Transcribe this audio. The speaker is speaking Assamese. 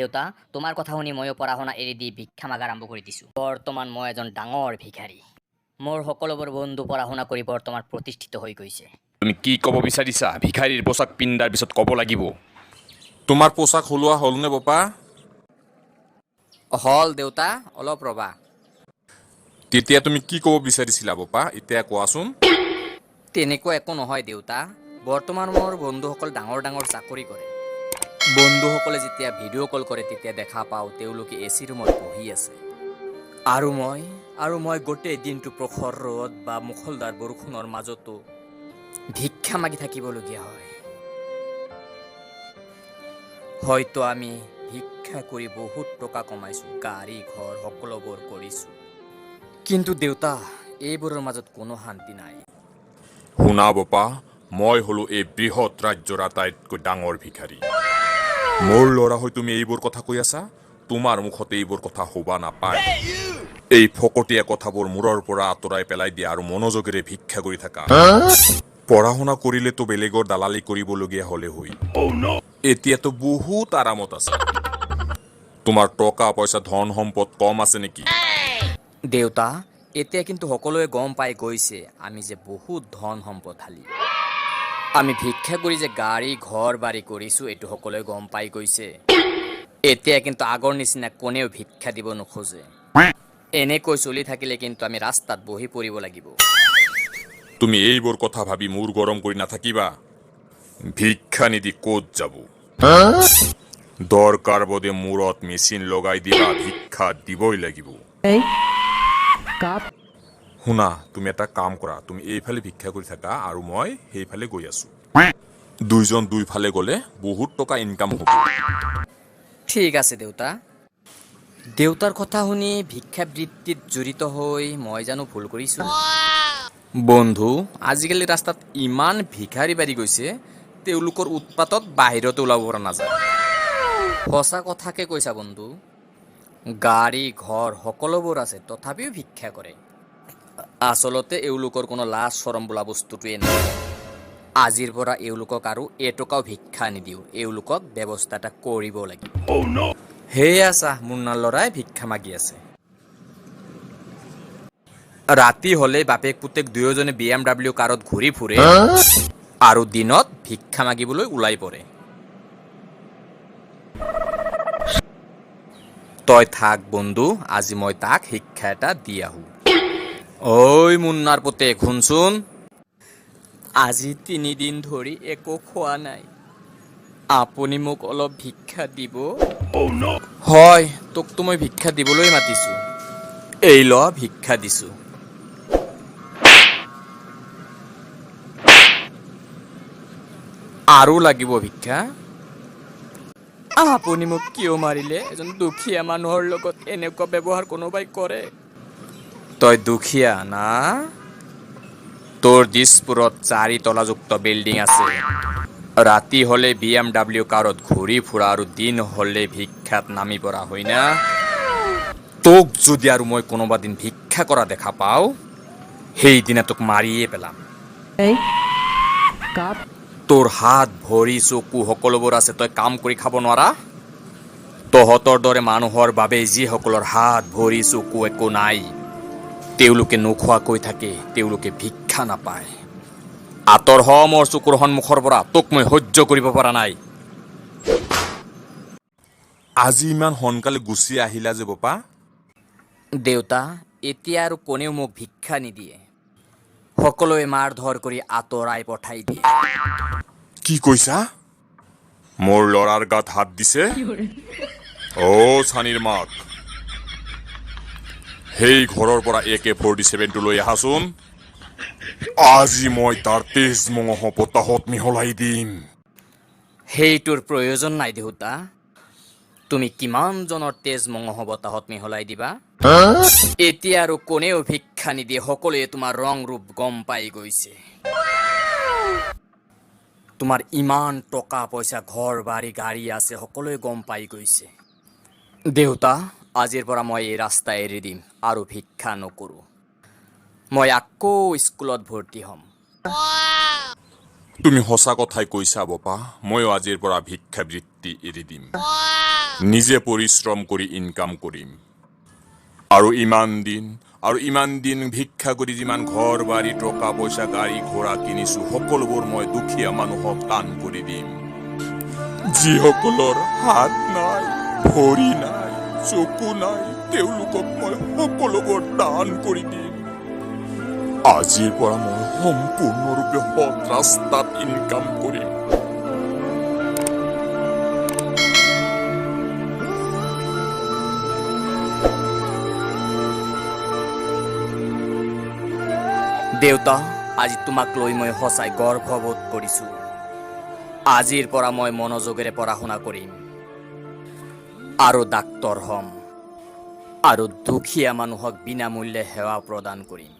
দেউতা, তোমাৰ কথা শুনি ময়ো পঢ়া শুনা এৰি দি ভিক্ষা মাগা আৰম্ভ কৰি দিছোঁ। বৰ্তমান মই এজন ডাঙৰ ভিখাৰী। মোৰ সকলোবোৰ বন্ধু পঢ়া শুনা কৰি বৰ্তমান প্ৰতিষ্ঠিত হৈ গৈছে। তুমি কি ক'ব বিচাৰিছা? ভিখাৰীৰ পোছাক পিন্ধাৰ পিছত ক'ব লাগিব। তোমাৰ পোছাক সলোৱা হ'লনে বোপা? হ'ল দেউতা, অলপ ৰ'বা। তেতিয়া তুমি কি ক'ব বিচাৰিছিলা বোপা, এতিয়া কোৱাচোন। তেনেকুৱা একো নহয় দেউতা। বৰ্তমান মোৰ বন্ধুসকল ডাঙৰ ডাঙৰ চাকৰি কৰে। বন্ধুসকলে যেতিয়া ভিডিঅ' কল কৰে, তেতিয়া দেখা পাওঁ তেওঁলোকে এ চি ৰুমত বহি আছে আৰু মই গোটেই দিনটো প্ৰখৰ ৰ'দ বা মুষলধাৰ বৰষুণৰ মাজতো ভিক্ষা মাগি থাকিবলগীয়া হয়। হয়তো আমি ভিক্ষা কৰি বহুত টকা কমাইছোঁ, গাড়ী ঘৰ সকলোবোৰ কৰিছোঁ, কিন্তু দেউতা, এইবোৰৰ মাজত কোনো শান্তি নাই। শুনা বোপা, মই হলো এই বৃহৎ ৰাজ্যৰ আটাইতকৈ ডাঙৰ ভিখাৰী। মোৰ ল'ৰা হৈ তুমি এইবোৰ কথা কৈ আছা? তোমাৰ মুখতে এইবোৰ কথা শোভা নাপায়। এই ফকটীয়া কথাবোৰ মূৰৰ পৰা আঁতৰাই পেলাই দিয়া আৰু মনোযোগেৰে ভিক্ষা কৰি থাকা। পঢ়া শুনা কৰিলেতো বেলেগৰ দালালি কৰিবলগীয়া হ'লে হৈ। এতিয়াতো বহুত আৰামত আছে। তোমাৰ টকা পইচা, ধন সম্পদ কম আছে নেকি? দেউতা, এতিয়া কিন্তু সকলোৱে গম পাই গৈছে আমি যে বহুত ধন সম্পদশালী। আমি ভিক্ষা কৰি যে গাড়ী ঘৰ বাৰী কৰিছোঁ, এইটো সকলোৱে গম পাই গৈছে। এতিয়া কিন্তু আগৰ নিচিনা কোনেও ভিক্ষা দিব নোখোজে। এনেকৈ চলি থাকিলে কিন্তু আমি ৰাস্তাত বহি পৰিব লাগিব। তুমি এইবোৰ কথা ভাবি মূৰ গৰম কৰি নাথাকিবা। ভিক্ষা নিদি ক'ত যাব? দৰকাৰ বোধে মূৰত মেচিন লগাই দিবা, ভিক্ষা দিবই লাগিব। শুনা, তুমি এটা কাম কৰা, তুমি এইফালে ভিক্ষা কৰি থাকা আৰু মই সেইফালে গৈ আছো। দুইজন দুইফালে গ'লে বহুত টকা ইনকাম হ'ব। ঠিক আছে দেউতা। দেউতাৰ কথা শুনি ভিক্ষাবৃত্তিত জড়িত হৈ মই জানো ভুল কৰিছোঁ? বন্ধু, আজিকালি ৰাস্তাত ইমান ভিখাৰী বাঢ়ি গৈছে, তেওঁলোকৰ উৎপাতত বাহিৰতে ওলাব পৰা নাযায়। সঁচা কথাকে কৈছা বন্ধু। গাড়ী ঘৰ সকলোবোৰ আছে, তথাপিও ভিক্ষা কৰে। আচলতে এওঁলোকৰ কোনো লাজ চৰম বোলা বস্তুটোৱে নাই। আজিৰ পৰা এওঁলোকক আৰু এটকাও ভিক্ষা নিদিওঁ। এওঁলোকক ব্যৱস্থা এটা কৰিব লাগিব। সেয়া চা, মুন্নাৰ ল'ৰাই ভিক্ষা মাগি আছে। ৰাতি হ'লে বাপেক পুতেক দুয়োজনে BMW কাৰত ঘূৰি ফুৰে আৰু দিনত ভিক্ষা মাগিবলৈ ওলাই পৰে। তই থাক বন্ধু, আজি মই তাক শিক্ষা এটা দি আহোঁ। ঐ মুন্নাৰ পুতেক, শুনচোন, আজি 3 দিন ধৰি একো খোৱা নাই। আপুনি মোক অলপ ভিক্ষা দিব? হয়, তোকতো মই ভিক্ষা দিবলৈ মাতিছোঁ। এই ল, ভিক্ষা দিছোঁ। আৰু লাগিব ভিক্ষা? আপুনি মোক কিয় মাৰিলে? এজন দুখীয়া মানুহৰ লগত এনেকুৱা ব্যৱহাৰ কোনোবাই কৰে? তই দুখীয়া না? তোৰ দিছপুৰত চাৰি তলাযুক্ত বিল্ডিং আছে। ৰাতি হ'লে BMW কাৰত ঘূৰি ফুৰা আৰু দিন হ'লে ভিক্ষাত নামি পৰা হয় না? তোক যদি আৰু মই কোনোবা দিন ভিক্ষা কৰা দেখা পাওঁ, সেইদিনা তোক মাৰিয়ে পেলাম। তোৰ হাত ভৰি চকু সকলোবোৰ আছে, তই কাম কৰি খাব নোৱাৰা? তহঁতৰ দৰে মানুহৰ বাবে যিসকলৰ হাত ভৰি চকু একো নাই, তেওঁলোকে নোখোৱাকৈ থাকে, তেওঁলোকে ভিক্ষা নাপায়। আঁতৰ হ মোৰ চকুৰ সন্মুখৰ পৰা, তোক মই সহ্য কৰিব পৰা নাই। আজি ইমান সোনকালে গুচি আহিলা যে বোপা? দেউতা, এতিয়া আৰু কোনেও মোক ভিক্ষা নিদিয়ে। সকলোৱে মাৰ ধৰ কৰি আঁতৰাই পঠাই দিয়ে। কি কৈছা? মোৰ ল'ৰাৰ গাত হাত দিছে? অ চানীৰ মাক, সেই ঘৰৰ পৰা AK-47টো লৈ আহাচোন। আজি মই তাৰ তেজ মঙহ বতাহত মিহলাই দিম। সেইটোৰ প্ৰয়োজন নাই দেউতা। তুমি কিমানজনৰ তেজ মঙহ বতাহত মিহলাই দিবা? এতিয়া আৰু কোনেও ভিক্ষা নিদিয়ে। সকলোৱে তোমাৰ ৰং ৰূপ গম পাই গৈছে। তোমাৰ ইমান টকা পইচা, ঘৰ বাৰী, গাড়ী আছে, সকলোৱে গম পাই গৈছে। দেউতা, আজিৰ পৰা মই এই ৰাস্তা এৰি দিম আৰু ভিক্ষা নকৰোঁ। মই আকৌ স্কুলত ভৰ্তি হ'ম। তুমি সঁচা কথাই কৈছা বোপা। ময়ো আজিৰ পৰা ভিক্ষাবৃত্তি এৰি দিম। নিজে পৰিশ্ৰম কৰি ইনকাম কৰিম। আৰু ইমান দিন ভিক্ষা কৰি যিমান ঘৰ বাৰী, টকা পইচা, গাড়ী ঘোঁৰা কিনিছো, সকলোবোৰ মই দুখীয়া মানুহক দান কৰি দিম। যিসকলৰ হাত নাই, ভৰি নাই, চকু নাই, তেওঁলোকক মই সকলোবোৰ দান কৰি দিম। আজিৰ পৰা মই সম্পূৰ্ণৰূপে সৎ ৰাস্তাত ইনকাম কৰিম। দেউতা, আজি তোমাক লৈ মই সঁচাই গৰ্ববোধ কৰিছোঁ। আজিৰ পৰা মই মনোযোগেৰে পঢ়া শুনা কৰিম আৰু ডাক্তৰ হ'ম আৰু দুখীয়া মানুহক বিনামূল্যে সেৱা প্ৰদান কৰিম।